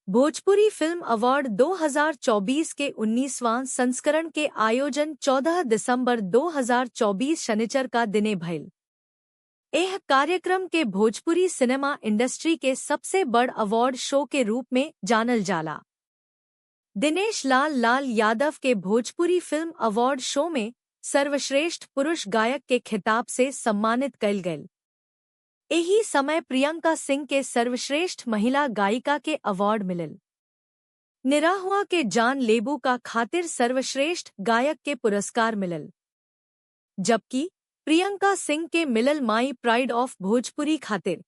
Bhojpuri film award 2024 के 19वां संस्करण के आयोजन 14 दिसंबर 2024 शनिचर का दिने भइल। एह कार्यक्रम के भोजपुरी सिनेमा इंडस्ट्री के सबसे बड़ अवार्ड शो के रूप में जानल जाला। दिनेश लाल लाल यादव के भोजपुरी फिल्म अवार्ड शो में सर्वश्रेष्ठ पुरुष गायक के खिताब से सम्मानित कइल गयल। एही समय प्रियंका सिंह के सर्वश्रेष्ठ महिला गायिका के अवार्ड मिलल। निराहुआ के जान लेबू का खातिर सर्वश्रेष्ठ गायक के पुरस्कार मिलल, जबकि प्रियंका सिंह के मिलल माई प्राइड ऑफ भोजपुरी खातिर।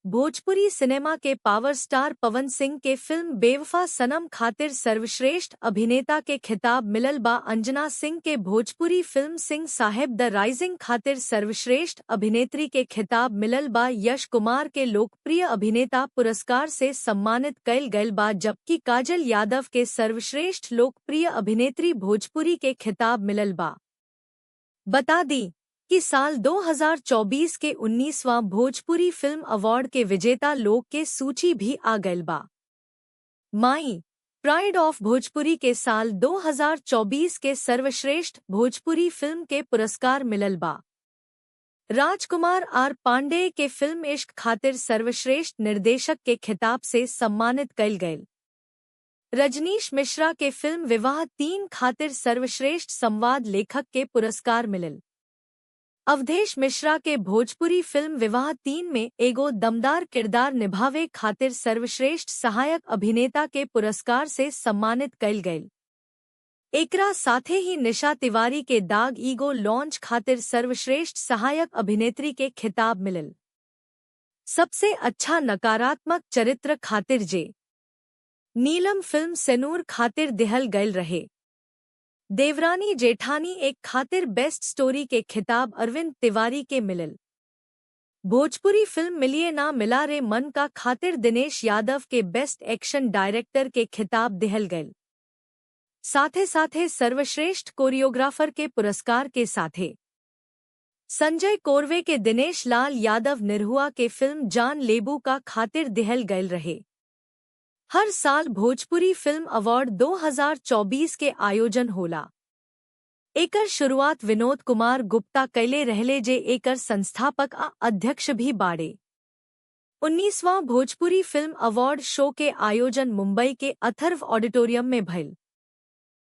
भोजपुरी सिनेमा के पावर स्टार पवन सिंह के फिल्म बेवफा सनम खातिर सर्वश्रेष्ठ अभिनेता के खिताब मिलल बा। अंजना सिंह के भोजपुरी फिल्म सिंह साहेब द राइजिंग खातिर सर्वश्रेष्ठ अभिनेत्री के खिताब मिलल बा। यश कुमार के लोकप्रिय अभिनेता पुरस्कार से सम्मानित कइल गयल बा, जबकि काजल यादव के सर्वश्रेष्ठ लोकप्रिय अभिनेत्री भोजपुरी के खिताब मिलल बा। बता दी कि साल 2024 के 19वां भोजपुरी फिल्म अवार्ड के विजेता लोग के सूची भी आ गयल बा। माई प्राइड ऑफ भोजपुरी के साल 2024 के सर्वश्रेष्ठ भोजपुरी फिल्म के पुरस्कार मिलल बा। राजकुमार आर पांडेय के फिल्म इश्क खातिर सर्वश्रेष्ठ निर्देशक के खिताब से सम्मानित कइल गयल। रजनीश मिश्रा के फिल्म विवाह 3 खातिर सर्वश्रेष्ठ संवाद लेखक के पुरस्कार मिलल। अवधेश मिश्रा के भोजपुरी फिल्म विवाह 3 में एगो दमदार किरदार निभावे खातिर सर्वश्रेष्ठ सहायक अभिनेता के पुरस्कार से सम्मानित कइल गयल। एकरा साथे ही निशा तिवारी के दाग ईगो लॉन्च खातिर सर्वश्रेष्ठ सहायक अभिनेत्री के खिताब मिलल। सबसे अच्छा नकारात्मक चरित्र खातिर जे नीलम फिल्म सेनूर खातिर दिहल गयल रहे। देवरानी जेठानी 1 खातिर बेस्ट स्टोरी के खिताब अरविंद तिवारी के मिलल। भोजपुरी फिल्म मिलिए ना मिला रे मन का खातिर दिनेश यादव के बेस्ट एक्शन डायरेक्टर के खिताब दिहल गयल। साथे साथे सर्वश्रेष्ठ कोरियोग्राफर के पुरस्कार के साथे संजय कोरवे के दिनेश लाल यादव निरहुआ के फिल्म जान लेबू का खातिर दिहल गयल रहे। हर साल भोजपुरी फिल्म अवार्ड 2024 के आयोजन होला। एकर शुरुआत विनोद कुमार गुप्ता कैले रहले, जे एकर संस्थापक आ अध्यक्ष भी बाड़े। 19वां भोजपुरी फिल्म अवार्ड शो के आयोजन मुंबई के अथर्व ऑडिटोरियम में भइल।